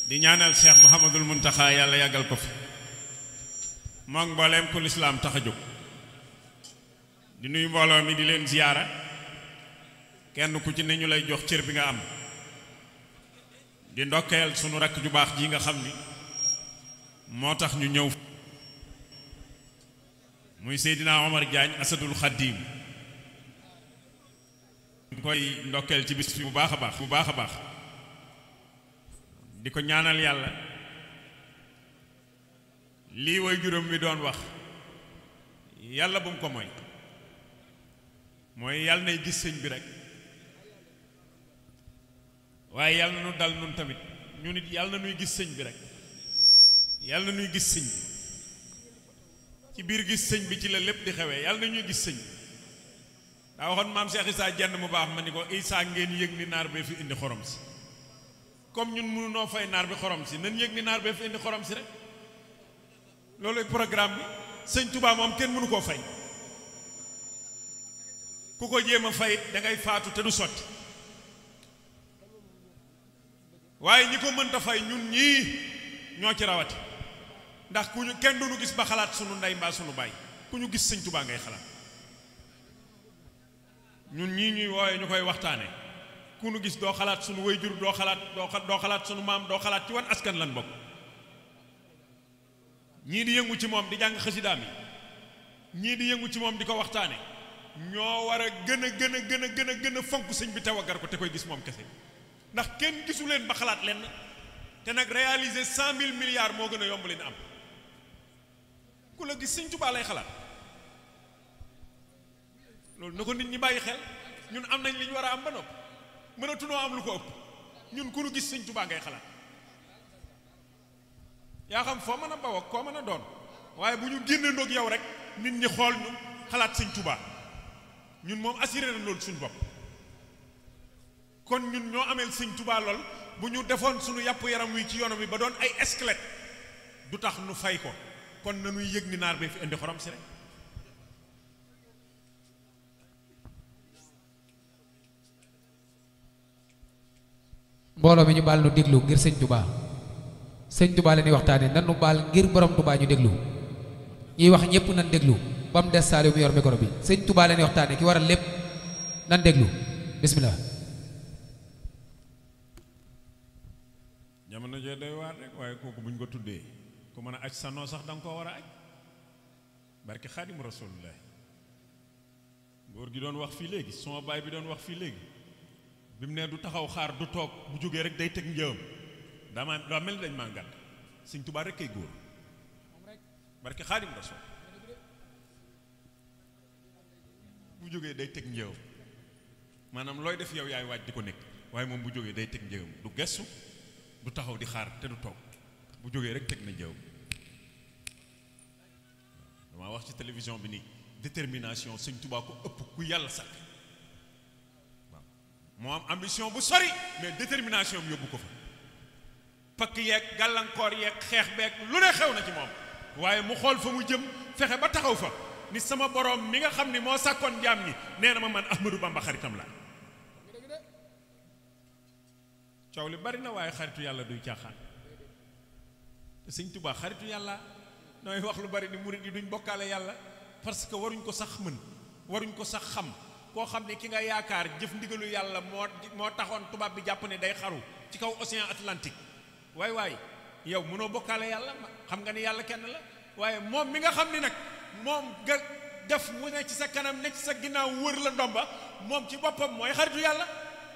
di ñaanal Cheikh Mouhamadul Muntaxa yàlla yàggal ko fi moom mbooleem ku lislaam tax a jóg di nuyu mbooloo mi di leen ziyaara kenn ku ci ne ñu lay jox cër bi nga am di ndokkeel sunu rakk ju baax ji nga xam ni moo tax ñu ñëw muy Seydina Omar Diagne Asadul Xaddiim ñu koy ndokkeel ci bis bi bu baax a baax di ko ñaanal yàlla lii way juróom mi doon wax yàlla bu mu ko mooy yàlla nay gis sëñ bi rek waaye yàlla na nu dal nun tamit ñu nit yàlla na nuy gis sëñ bi rek yàlla na nuy gis sëñ bi ci biir gis sëñ bi ci la lépp di xewee yàlla na ñuy gis sëñ bi daa waxoon maam Cheikh Issa jenn mu baax ma ni ko Issa ngeen yëg ni naar bee fi indi xorom si comme ñun mënu noo fay naar bi xorom si nan yëg ni naar bee fi indi xorom si rek loolu programme bi sëñ Touba moom kenn mënu koo fay ku ko jéem a fay da ngay faatu te du sotti waaye ñi ko mënta fay ñun ñii ñoo ci rawati ndax ku ñu kenn duñu gis ba xalaat sunu ndey mbaa sunu baay ku ñu gis sëñ Touba ngay xalaat ñun ñii ñuy wooye ñu koy waxtaane ku ñu gis doo xalaat sunu wayjur doo xalaat sunu maam doo xalaat ci wan askan lan bokk ñii di yëngu ci moom di jàng xasidaam yi ñii di yëngu ci moom di ko waxtaane ñoo war a gën a fonk sëñ bi taw a gar ko te koy gis moom kese ndax kenn gisu leen ba xalaat leen te nag réaliser 100 000 milliards moo gën a yomb leen am ku la gis sëñ Tuubaa lay xalaat loolu na ko nit ñi bàyyi xel ñun am nañ li ñu war a am ba noppi mënatunoo am lu ko ëpp ñun ku nu gis sëñ Tuubaa ngay xalaat yaa xam foo mën a baw ak koo mën a doon waaye bu ñu génne ndoog yow rek nit ñi xool ñu xalaat sëñ Tuubaa ñun moom assuré na loolu suñu bopp kon ñun ñoo ameel sëñ Tuubaa lool bu ñu defoon suñu yàpp yaram wi ci yoonam wi ba doon ay squelette du tax nu fay ko kon nañuy yëg ni naar bee fi indi xorom si rek mbooloo mi ñu baal nu déglu ngir sëñ Touba sëñ Touba la ñuy waxtaane nan nu baal ngir borom Touba ñu déglu ñuy wax ñëpp nan déglu ba mu des Saliou mu yor micro bi sëñ Touba la ñuy waxtaane ki waral lépp nan déglu bismillah jamono jee doy waar rek waaye kooku buñ ko tuddee ku mën a aj sanoo sax danga koo war a aj barke Xaadimu Rasulullah góor gi doon wax fii léegi sama baay bi doon wax fii léegi bi mu ne du taxaw xaar du toog bu jógee rek day teg njëwam daa mel ni dañ maa gàtt sëñ Tuubaa rek kay góor barke Xaadimu Rasul bu jógee day teg njëwam maanaam looy def yow yaay waaj di ko nekk waaye moom bu jógee day teg njëwam du gestu du taxaw di xaar te du toog bu jógee rek teg na njëwam damaa wax ci télévision bi ni détermination sëñ Tuubaa ko ëpp ku yàlla sàkk waaw moo am ambition bu sori mais détermination bi yóbbu ko fa pakk yeeg gàllankoor yeeg xeex beeg lu ne xew na ci moom waaye mu xool fa mu jëm fexe ba taxaw fa ni sama borom mi nga xam ni moo sàkkoon jaam ñi nee na ma man Ahmadou Bamba xaritam la coow li bari na waaye xaritu yàlla duy caaxaan te sëñ Tuubaa xaritu yàlla nooy wax lu bari ni murid yi duñ bokkaale yàlla parce que waruñ ko sax mën waruñ ko sax xam koo xam ne ki nga yaakaar jëf ndigalu yàlla moo taxoon tubaab bi jàpp ne day xaru ci kaw océan Atlantique waay yow mënoo bokkaale yàlla xam nga ni yàlla kenn la waaye moom mi nga xam ni nag moom nga def mu ne ci sa kanam ne ci sa ginnaaw wër la ndomba moom ci boppam mooy xaritu yàlla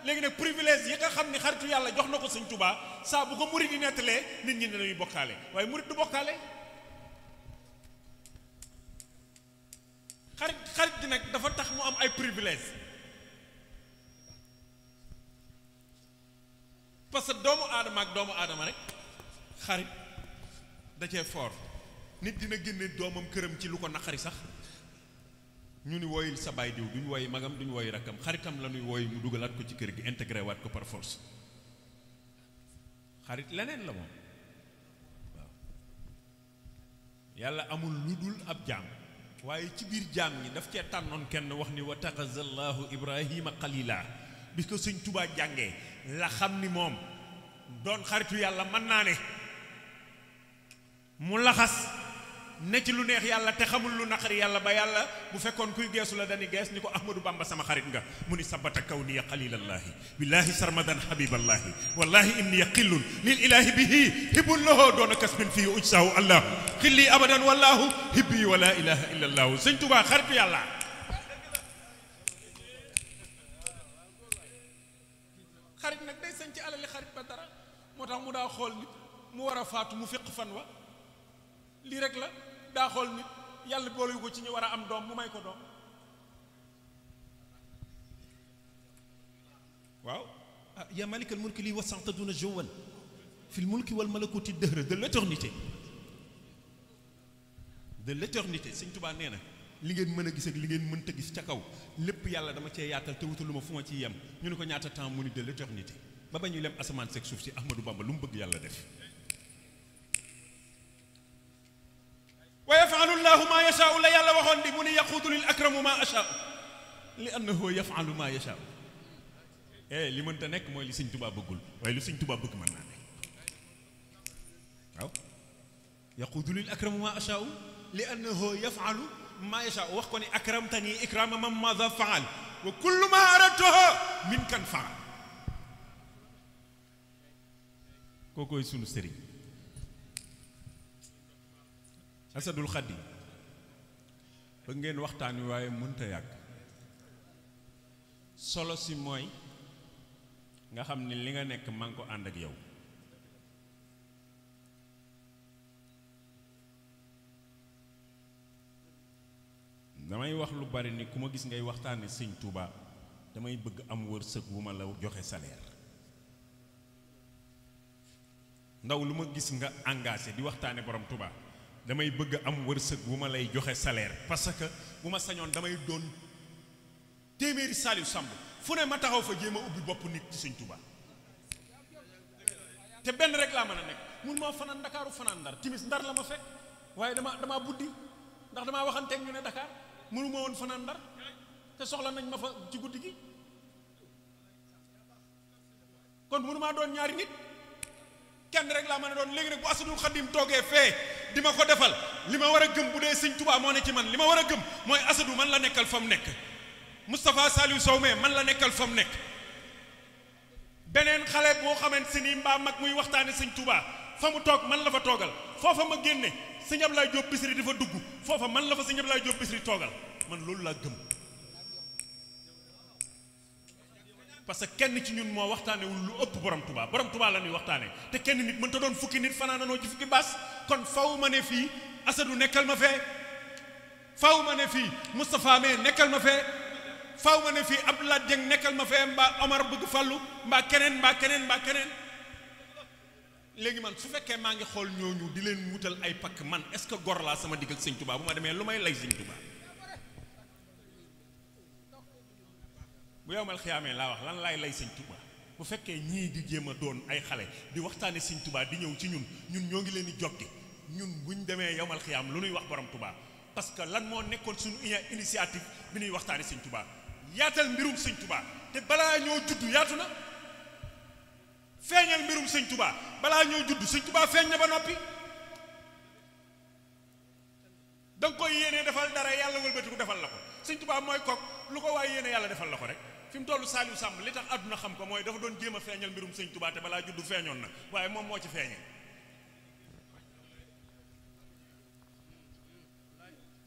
léegi nag privilège yi nga xam ni xaritu yàlla jox na ko sëñ Tuubaa saa bu ko murid yi nettalee nit ñi ne dañuy bokkaale waaye murid du bokkaale xarit di nag dafa tax mu am ay privilège parce que doomu aadama ak doomu aadama rek xarit da cee fort nit dina génne doomam këram ci lu ko naqari sax ñu ni woyil sa baay diw duñ woy magam duñ woy rakkam xaritam la ñuy woy mu dugalaat ko ci kër gi intégré waat ko par force xarit leneen la moom waaw yàlla amul lu dul ab jaam waaye ci biir jaam ñi daf cee tànnoon kenn wax ni wa taxazallahu ibrahima xalila bi ko sëñ Tuubaa jàngee la xam ni moom doon xaritu yàlla mën naa ne mu laxas ne ci lu neex yàlla te xamul lu naqari yàlla ba yàlla bu fekkoon kuy geesu la dañuy gees ni ko Ahmadou Bamba sama xarit nga mu ni sabata kaw ni ya xalilallaahi billaahi sarmadan habiballaahi wallaahi inni ya qillun lil ilaahi bihi hibbun lahu doona kasbin fii ujsahu allah xilli abadan wallaahu hibbi wa laa ilaha illa allaahu sëñ Tuubaa xaritu yàlla xarit nag day sañ ci alali xarit ba dara moo tax mu daa xool nit mu war a faatu mu fiq fan wa lii rek la daa xool nit yàlla boole ko ci ñu war a am doom mu may ko doom waaw ah yaa malikal mulki lii wasanta duna jowan fil mulki wal malakuti dëhra de l'éternité sëñ Tuubaa nee na li ngeen mën a gis ak li ngeen mënta gis ca kaw lépp yàlla dama cee yaatal te wutaluma fu ma ci yem ñu ne ko ñaata temps mu ni de l'éternité ba ba ñuy lem asamaan seeg suuf si Ahmadou Bamba lu mu bëgg yàlla def wa yafalu llahu ma yashaau la yàlla waxoon di mu ni yaquudu lil akramu ma ashaau li annahu yafalu ma yashaau li mënta nekk mooy li sëñ Tuubaa bëggul waaye lu sëñ Tuubaa bëgg mën naa ne waaw yaquudu lil akramu ma ashaau li annahu yafalu ma yashaau wax ko ni akramtani ikrama man maza faal wa kullu ma aradtuhu min kan faal kookooy sunu sëriñ Asadul Xaadim ba ngeen waxtaan wi waaye mënta yàgg solo si mooy nga xam ni li nga nekk maa ngi ko ànd ak yow damay wax lu bari ni ku ma gis ngay waxtaane sëñ Touba damay bëgg am wërsëg wu ma la joxe salaire ndaw lu ma gis nga engagé di waxtaane borom Touba damay bëgg am wërsëg bu ma lay joxe salaire parce que bu ma sañoon damay doon téeméeri Saliou Samb fu ne ma taxaw fa jéem a ubbi bopp nit ci sëñ Touba te benn rek laa mën a nekk mun maa fanaan Ndakaaru fanaan Ndar timis Ndar la ma fekk waaye damaa buddi ndax damaa waxanteeg ñu ne Dakar mënu ma woon fanaan Ndar te soxla nañ ma fa ci guddi gi kon mënu maa doon ñaari nit kenn rek laa mën a doon léegi nag bu Asadul Xaadim toogee fee di ma ko defal li ma war a gëm bu dee sëñ Touba moo ne ci man li ma war a gëm mooy Asadu man la nekkal fa mu nekk Moustapha Saliou Sow mais man la nekkal fa mu nekk beneen xale boo xamante ni mbaa mag muy waxtaane sëñ Touba fa mu toog man la fa toogal foofa ma génne sëñ Ablaye Diop Bichri di fa dugg foofa man la fa sëñ Ablaye Diop Bichri toogal man loolu laa gëm parce que kenn ci ñun moo waxtaanewul lu ëpp borom Touba la ñuy waxtaane te kenn nit mënta doon fukki nit fanaananoo ci fukki baas kon faw ma ne fii Asadu nekkal ma fee faw ma ne fii Moustapha mee nekkal ma fee faw ma ne fii Abdoulaye Dieng nekkal ma fee mbaa Omar bëgg fàllu mbaa keneen léegi man su fekkee maa ngi xool ñooñu di leen wutal ay pakk man est-ce que gor laa sama digg ak sëñ Touba bu ma demee lu may lay sëñ Touba bu yowmal xiyaamee laa wax lan laay lay sëñ Touba bu fekkee ñii di jéem a doon ay xale di waxtaane sëñ Touba di ñëw ci ñun ñoo ngi leen di joggi ñun buñ demee yowmal xiyaam lu ñuy wax borom Touba parce que lan moo nekkoon suñu initiative bi ñuy waxtaane sëñ Touba yaatal mbirum sëñ Touba te balaa ñoo judd yaatu na feeñal mbirum sëñ Touba balaa ñoo judd sëñ Touba feeñ na ba noppi danga koy yéenee defal dara yàlla wëlbatiku defal la ko sëñ Touba mooy kook lu ko waaye yéene yàlla defal la ko rek fi mu tollu Saliou Samb li tax àdduna xam ko mooy dafa doon jéem a feeñal mbirum sëñ Touba te balaa juddu feeñoon na waaye moom moo ci feeñee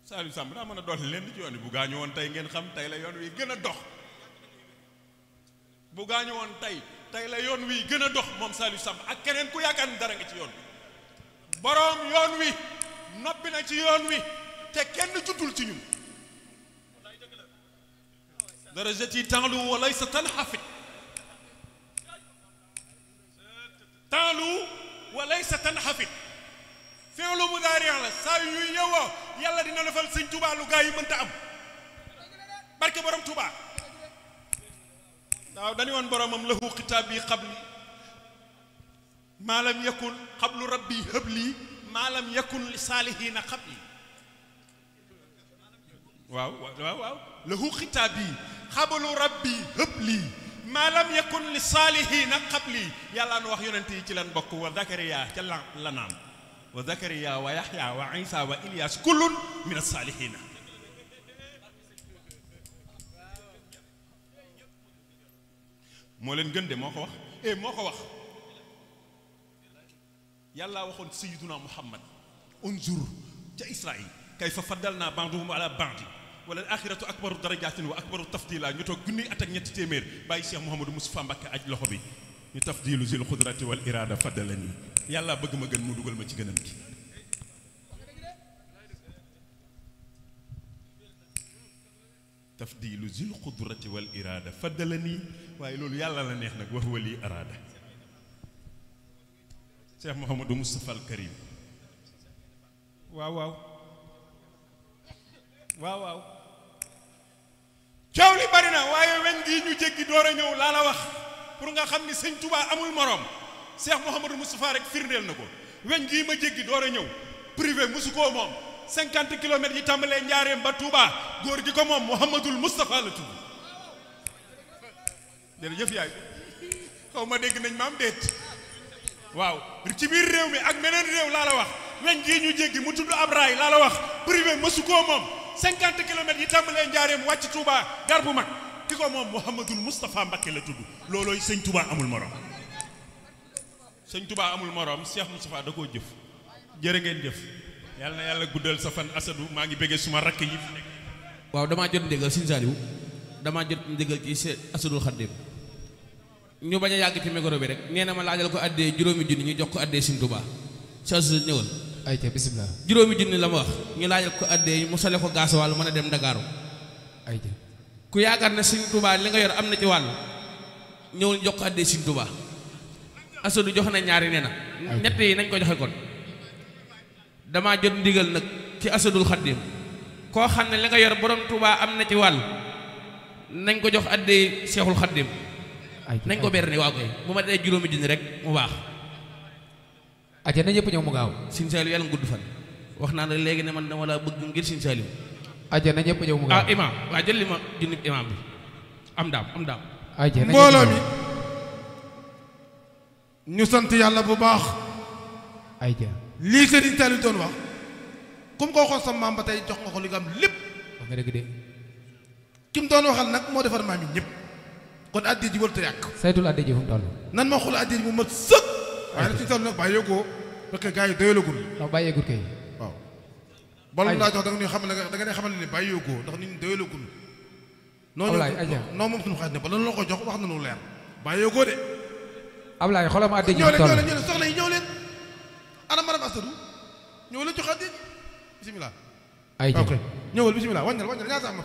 Saliou Samb daa mën a doon leen ci yoon wi bu gaañu woon tey ngeen xam tey la yoon wi gën a dox bu gaañu woon tey la yoon wi gën a dox moom Saliou Samb ak keneen ku yaakaar ni dara nga ci yoon wi boroom yoon wi noppi na ci yoon wi te kenn juddul ci ñun darajati taalu wa laysa tanxafit taalu wa laysa tanxafit fi'lu mudaari la saa yu yewoo yàlla dina defal sëñ Touba lu gaa yi mënta am barke borom Touba waaw dañu woon boromam lahu xitaabi qabli maa lam yakun qablu rabbi habli maa lam yakun li saalihiina qabli waaw lahu xitaabi qablu rabbi habli maa lam yakun li saalihiina qabli yàlla nu wax yonent yi ci lan bokk wa Zakariya ca la naan wa Zakariya wa Yaxya wa Isa wa Ilyas kullun min as-saalihiina moo leen gën de moo ko wax moo ko wax yàlla waxoon sayyiduna Muhammad unzur ca Israil kayfa faddalna ba'dahum ala ba'd wala al-axiratu akbaru darajatin wa akbaru tafdila ñu toog junni at ak ñetti téeméer bàyyi Cheikh Mouhamadou Moustapha Mbacké aj loxo bi ñu tafdilu zil xudrati wal irada faddalani yàlla bëgg ma gën mu dugal ma ci gënam gi tafdilu zil xudrati wal irada faddalani waaye loolu yàlla la neex nag wax wali arada Cheikh Mouhamadou Moustapha al Karim waaw coow li bari na waaye weñ gi ñu jéggi door a ñëw laa la wax pour nga xam ni sëñ Touba amul morom Cheikh Mouhamadou Moustapha rek firndeel na ko weñ gii ma jéggi door a ñëw privé musu koo moom 50 kilomètres yi tàmbalee Njaareem ba Touba góor gi ko moom Mouhamadoul Moustapha la tudd jërëjëf yaay xaw ma dégg nañ maam déet waaw ci biir réew mi ak meneen réew laa la wax weñ gii ñu jéggi mu tudd ab raay laa la wax privé musu koo moom 50 kilomètres yi tàmbalee Njaareem wàcc Touba gar bu mag ki ko moom Mouhamadoul Moustapha Mbacké la tudd loolooy sëñ Touba amul morom sëñ Touba amul morom Cheikh Moustapha da koo jëf jërë ngeen jëf yàlla na yàlla guddal sa fan Asadou maa ngi bëggee suma rakk yi fi nekk. waaw damaa jot ndégal sëñ Saliou damaa jot ndégal ci Asadul Xaddim ñu bañ a yàgg ci micro bi rek nee na ma laajal ko addee juróomi junni ñu jox ko addee sëñ Touba sa ñëwal ayca bisimilah. juróomi junni la ma wax ñu laajal ko addee mu sole ko gaasawàll mën a dem Ndakaaru ayca ku yaakaar ne sëñ Touba li nga yor am na ci wàll ñëwul jox ko addee sëñ Touba Asadou jox na ñaari nee na ñett yi nañ ko joxe kon damaa jot ndigal nag ci Asadul Xaddim koo xam ne li nga yor borom Touba am na ci wàll nañ ko jox addee Seexul Xaddim nañ ko ber ni waaw koy bu ma dee juróomi junni rek mu baax ayca na ñëpp ñëw mu gaaw Sëñ Saliou yàlla nga gudd fan wax naa la léegi ne man dama la bëgg ngir Sëñ Saliou ayca na ñëpp ñëw mu gaaw imam waa jël li ma junni imam bi am daam ayca na mbooloo mi ñu sant yàlla bu baax ayca lii Sëriñ Saliou doon wax comme ko waxoon sa maam ba tey jox nga ko li nga am lépp wax nga dëgg de ki mu doon waxal nag moo defar maam yi ñëpp kon addi ji warut a yàq saytul addi ji fu mu toll nan ma xool addi ji mu mat sëkk waaye nag Sëriñ Saliou nag bàyyi ko parce que gars yi doyalagul ndax bàyyeegul kay waaw bala mu laa jox da nga ñuy xamal ne da nga ne xamal ne bàyyi ko ndax nit ñi doyalagul Ablaye ayca non moom suñu xaaj ne ba lan la ko jox wax na nu leer bàyyi ko de Ablaye xoolal ma addi ji ñëw fu mu leen toll ñëw leen soxna yi ñëw leen ana madame Asadou ñëw leen jox addi bisimilah ayca ok ñëwal bisimilah wàññal ñaata am na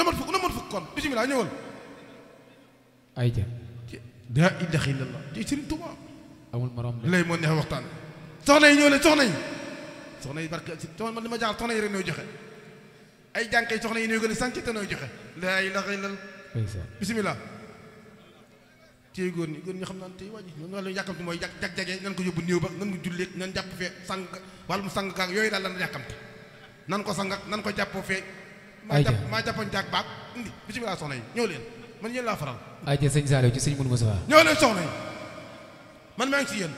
foofu na mat fukk kon bisimilah ñëwal ayca daa ilaha illallah ci Sëriñ Tuuba amul morom de lay moo neex waxtaan soxna yi ñëw leen soxna yi barke si man li ma jaaxal soxna yi rek nooy joxe ay jànkay soxna yi nooy gën a sànq te nooy joxe laa ilaha illallah bisimilah tey góor ñi xam naa tey waa ji ñun wàllu yàkkamti mooy jag-jagee nan ko yóbbu néew ba nan ko julleeg nan jàpp fee sang wàllum sang kaak yooyu daal lan yàkkamti nan ko sang ak nan ko jàppoo fee maa jàppoon jaag baag indi bisimilah soxna yi ñëw leen man yéen laa faral ayca sëñ Saliou ci sëñ Mourou Moussa ñëw leen soxna yi man maa ngi si yéen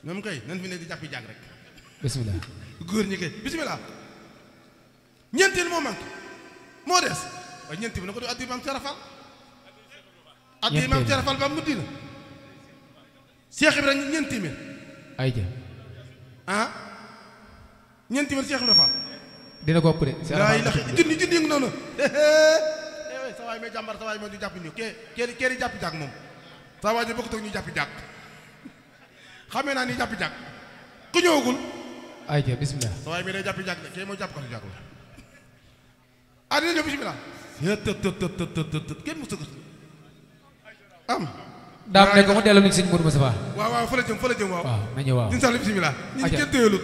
ñoom kay nan fi ne di jàppi jaag rek bisimilah góor ñi kay bisimilah ñeenteel moo manqué moo des waaye ñeenti bi na ko def addi maam Serafal addi maam Serafal ba am mu dina Cheikh Ibrahima ñeenti téeméer ayca ñeenti téeméer Cheikh Ibrahima Fall dina ko ëpp de laa ilaha junni ngi noonu sa waay may jàmbar sa waay may ñu jàpp nii kee di jàpp jàkk moom sa waay ji bokk toog ñu jàpp jàkk xamee naa ni jàpp jàkk ku ñëwagul ayca bisimilah sa waay mi day jàpp jàkk de kee mooy jàpp ko si jàkk la dina ñëw bisimilah tët kenn mu sëgg am daam ne ko mu delloo ni sëñ Mourou Moussa waaw fa la jëm waaw na ñëw waaw Sëñ Saliou bisimilah ñi kenn téyelut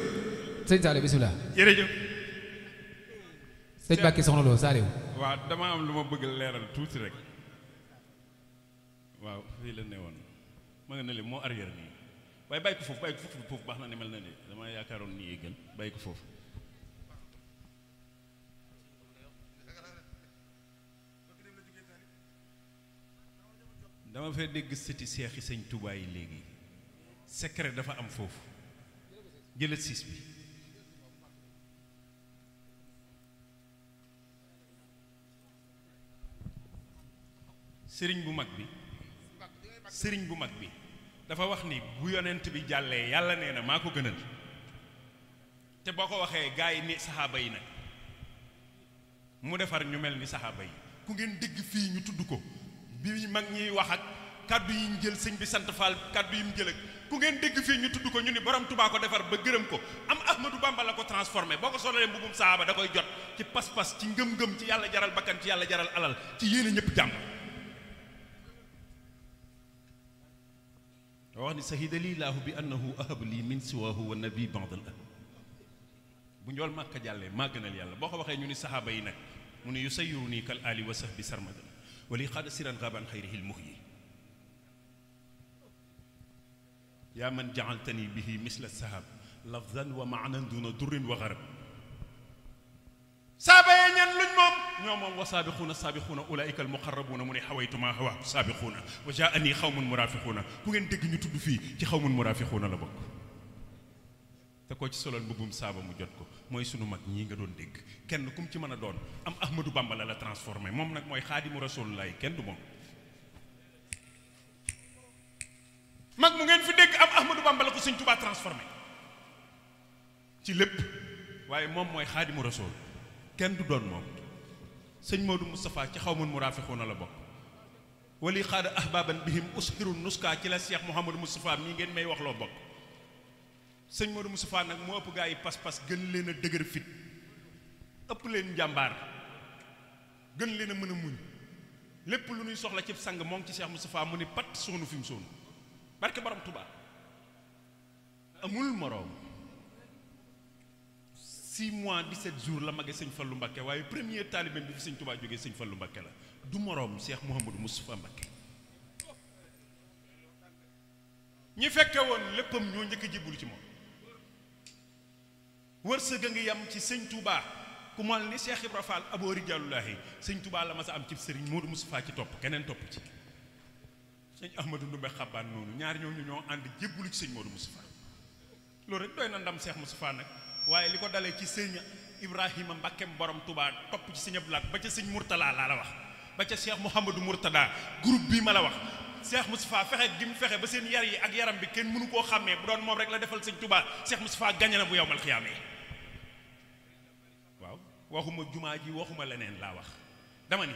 sëñ Saliou bisimilah jërëjëf sëñ Mbacke soxna Lo Saliou waaw dama am lu ma bëgg leeral tuuti rek waaw fii la ne woon ma nga ne leen moo arrière nii waaye bàyyi ko foofu baax na ne mel na ni dama yaakaaroon nii gën bàyyi ko foofu dama fay dégg sëti seexi sëñ Touba yi léegi secret dafa am foofu jëlal siis bi sëriñ bu mag bi dafa wax ni bu yonent bi jàllee yàlla nee na maa ko gënal te boo ko waxee gaa yi ni saxaaba yi nag mu defar ñu mel ni saxaaba yi ku ngeen dégg fii ñu tudd ko bi mag ñiy wax ak kaddu yi ñu jël sëñ bi sant Fall kaddu yi mu jël ak ku ngeen dégg fii ñu tudd ko ñu ni borom Tuubaa ko defar ba gërëm ko am Ahmadou Bamba la ko transformé boo ko solalee mbubum saxaaba da koy jot ci pas-pas ci ngëm-ngëm ci yàlla jaral bakkan ci yàlla jaral alal ci yéene ñëpp jàmm wax ni sahida lii laahu bi annahu ahab lii min siwahu wa nabi bandal bu njool màkka jàllee maa gënal yàlla boo ko waxee ñu ni saxaaba yi nag mu ne yusayiru nii kal ali wa sahbi sarmadan wali xaada siran gaban xayrihi lmuhyi yaa man jaaltani bihi misla sahab lafzan wa maanan duna durrin wa garab saaba yee ñan luñ moom ñoo moom wa saabixuuna ulaika almuqarrabuuna mu ne xawaytu maa hawa saabixuuna wa jaani xawmun muraafiquuna ku ngeen dégg ñu tudd fii ci xawmun muraafiquuna la bokk te ko ci solal mbubbum saaba mu jot ko mooy sunu mag ñii nga doon dégg kenn kum ci mën a doon am Ahmadou Bamba la transformé moom nag mooy xaadimu rasuulullaay kenn du moom mag mu ngeen fi dégg am Ahmadou Bamba la ko sëñ Tuubaa transformé ci lépp waaye moom mooy xaadimu rasul kenn du doon moom sëñ Modou Moustapha ci xawmun muraafiquuna la bokk wali xaada ahbaban bihim ushiru nuska ci la Cheikh Mouhamadou Moustapha mii ngeen may wax loo bokk sëñ Modou Moustapha nag moo ëpp gaa yi pas-pas gën leen a dëgër fit ëpp leen njàmbaar gën leen a mën a muñ lépp lu ñuy soxla ci sang moo ngi ci Cheikh Moustapha mu ni pat soonu fi mu soonu barke borom Touba amul moroom 6 mois 17 jours la mage sëñ Fallou Mbakke waaye premier taalibe bi fi sëñ Touba jógee sëñ Fallou Mbakke la du moroom Cheikh Mouhamadou Moustapha Mbakke ñi fekke woon léppam ñoo njëkk a jébbalu ci moom wërsëg a ngi yam ci sëñ Touba ku mal ni Cheikh Ibra Fall aboo rijaalullaahi sëñ Touba la ma sa am ci sëriñ Modou Moustapha ci topp keneen topp ci sëñ Ahmadou Ndumbe Xabaan noonu ñaar ñooñu ñoo ànd jébbalu ci sëñ Modou Moustapha loolu rek doy na ndam Cheikh Moustapha nag waaye li ko dalee ci sëñ Ibrahima Mbakkeem borom Touba topp ci sëñ Abdoulaye ba ca sëñ Mourtala laa la wax ba ca Cheikh Mouhamadou Mourtada groupe bii ma la wax Cheikh Moustapha fexe gi mu fexe ba seen yar yi ak yaram bi kenn mënu koo xàmmee bu doon moom rek la defal sëñ Touba Cheikh Moustapha gañe na bu yowmal xiyaamee waaw waxuma jumaa ji waxuma leneen laa wax dama ni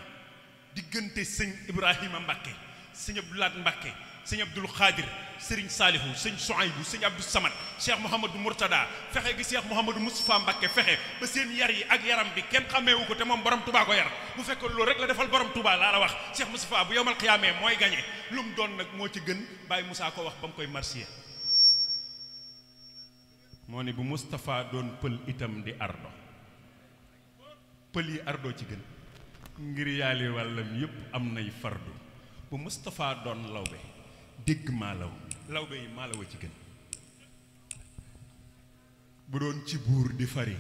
diggante sëñ Ibrahima Mbakke sëñ Abdoulaye Mbakke sëñ Abdoul Khadir sëriñ Saalihu sëñ Souaïbou sëñ Abdou Samad Cheikh Mouhamadou Mourtada fexe gi Cheikh Mouhamadou Moustapha Mbakke fexe ba seen yar yi ak yaram bi kenn xàmmeewu ko te moom borom Touba ko yar bu fekkoon loolu rek la defal borom Touba laa la wax Cheikh Moustapha bu yowmal xiyaamee mooy gañe lu mu doon nag moo ci gën Baye Moussa ko wax ba mu koy marsiya moo ne bu Moustapha doon pël itam di ardo pël yi ardo ci gën ngir yaali wàllam yépp am nay fardu bu Moustapha doon lawbe dégg maalaw lawbe yi maalaw ci gën bu doon ci buur di fari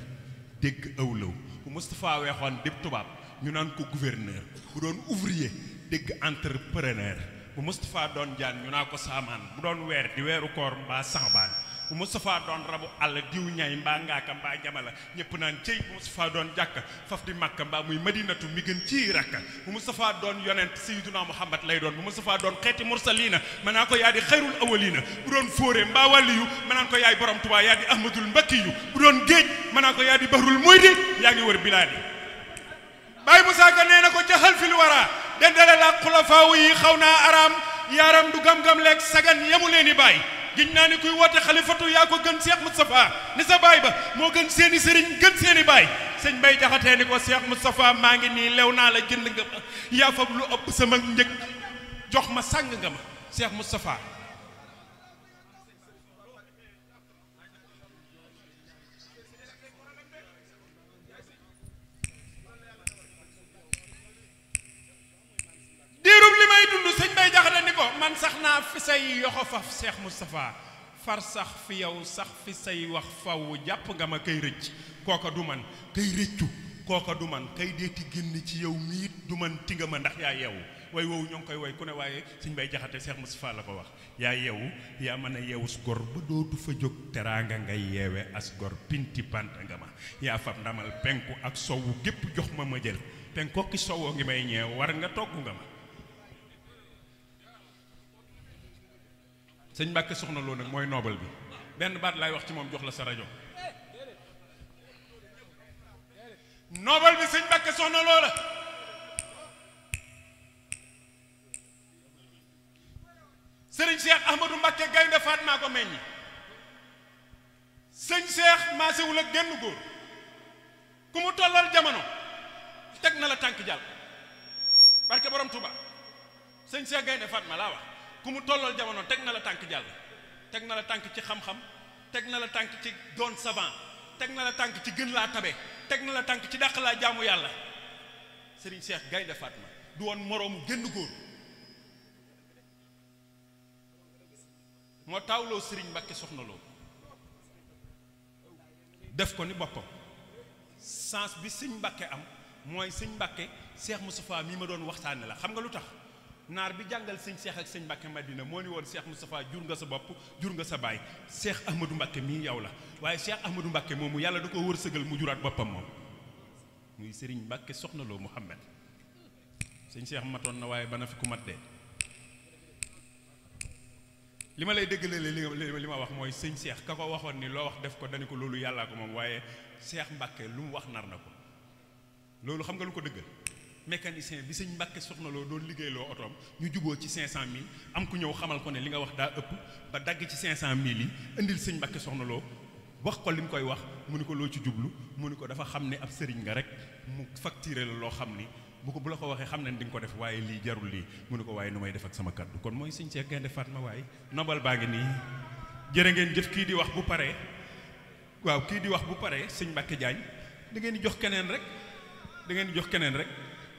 dégg awlaw bu Moustapha weexoon dépp tubaab ñu naan ko gouverneur bu doon ouvrier dégg entrepreneur bu Moustapha doon jaan ñu naa ko saamaan bu doon weer di weeru koor mbaa saxbaan bu Moustapha doon rabu àll diw ñay mbaa ngaaka mbaa jamala ñëpp naan cëy bu Moustapha doon jàkka faf di màkka mbaa muy madinatu mi gën ci rakka bu Moustapha doon yonent sayyiduna Muhammad lay doon bu Moustapha doon xeeti mursaliina ma naa ko yaa di xayrul awaliina bu doon fóore mbaa wàlliyu ma naan ko yaay borom Tuubaa yaa di ahmadul mbakkiyu bu doon géej ma naa ko yaa di bahrul muydi yaa ngi wër bilaadi Baye Moussa Ka nee na ko ca xalfil wara dendale la xulafaawu yi xaw naa araam yaaram du gam-gam leeg sagan yamu leen i baay giñ naa ni kuy woote xalifatu yaa ko gën Cheikh Moustapha ni sa baay ba moo gën seeni sëriñ gën seeni baay sëñ Bay Jaxate ni ko Cheikh Moustapha maa ngi nii lew naa la jënd nga ma yaa fab lu ëpp sama njëg jox ma sàng nga ma Cheikh Moustapha diirub li may dund sëñ Bay Jaxate ni ko man sax naa fi say yoxo faf Cheikh Moustapha far sax fi yow sax fi say wax faw jàpp nga ma kay rëcc kooka du man kay rëccu kooka du man kay deeti génn ci yow miit du man ti nga ma ndax yaa yeewu way woowu ñoo ngi koy way ku ne waaye sëñ Bay Jaxate Cheikh Moustapha la ko wax yaa yeewu yaa mën a yeewus gor ba dootu fa jóg teraanga ngay yeewe as gor pinti panta nga ma yaa fab ndamal penku ak sowu gépp jox ma jël penku ki sowoo ngi may ñeew war nga togg nga ma sëñ Mbàkke Soxna Lo nag mooy noobal bi benn baat laay wax ci moom jox la sa rajo noobal bi sëñ Mbàkke Soxna Lo la sëriñ Cheikh Ahmadou Mbàkke Gaynde Fatma ko meññi sëñ Cheikh maasewul ak genn góor ku mu tollal jamono teg na la tànk jàll barke borom Touba sëñ Cheikh Gaynde Fatma laa wax ku mu tollal jamono teg na la tànk jàll teg na la tànk ci xam-xam teg na la tànk ci doon savant teg na la tànk ci gën laa tabe teg na la tànk ci dàq laa jaamu yàlla sëriñ Cheikh Gaynde Fatma du woon moroomu génn góor moo taawloo sëriñ Mbàkke Soxna Lo def ko ni boppam sens bi sëñ Mbàkke am mooy sëñ Mbàkke Cheikh Moustapha mi ma doon waxtaane la xam nga lu tax naar bi jàngal sëñ Cheikh ak sëñ Mbàkke Madina moo ni woon Cheikh Moustapha jur nga sa bopp jur nga sa baay Cheikh Ahmadou Mbàkke mii yow la waaye Cheikh Ahmadou Mbàkke moomu yàlla da ko wërsëgal mu juraat boppam moom muy sëriñ Mbàkke Soxna Lo Muhammad sëñ Cheikh matoon na waaye bana fi ku mat dee li ma lay déggalee li ma wax mooy sëñ Cheikh ka ko waxoon ni loo wax def ko dañu ko loolu yàllaa ko moom waaye Cheikh Mbàkke lu mu wax nar na ko loolu xam nga lu ko dëggal mécanicien bi sëñ Mbàkke Soxna Lo doon liggéeyloo otoom ñu juboo ci 500000 am ku ñëw xamal ko ne li nga wax daa ëpp ba dagg ci 500000 yi indil sëñ Mbàkke Soxna Lo wax ko li mu koy wax mu ni ko loo ci jublu mu ni ko dafa xam ne ab sëriñ nga rek mu facturé la loo xam ni bu la ko waxee xam ne di nga ko def waaye lii jarul lii mu ne ko waaye nu may def ak sama kaddu kon mooy sëñ Cheikh Gaynde Fatma waaye nobal baa ngi nii jërë ngeen jëf kii di wax bu paree waaw kii di wax bu paree sëñ Mbàkke Jaañ da ngeen di jox keneen rek da ngeen di jox keneen rek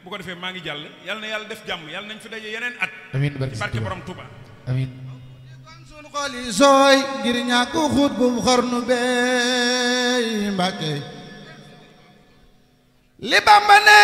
bu ko defee maa ngi jàll yàlla na yàlla def jàmm yàlla nañ fi daje yeneen at amiin barke borom Touba amiin kon sun xol yi sooy ngir ñàkk xut bu xarnu bey Mbàkke li Bamba ne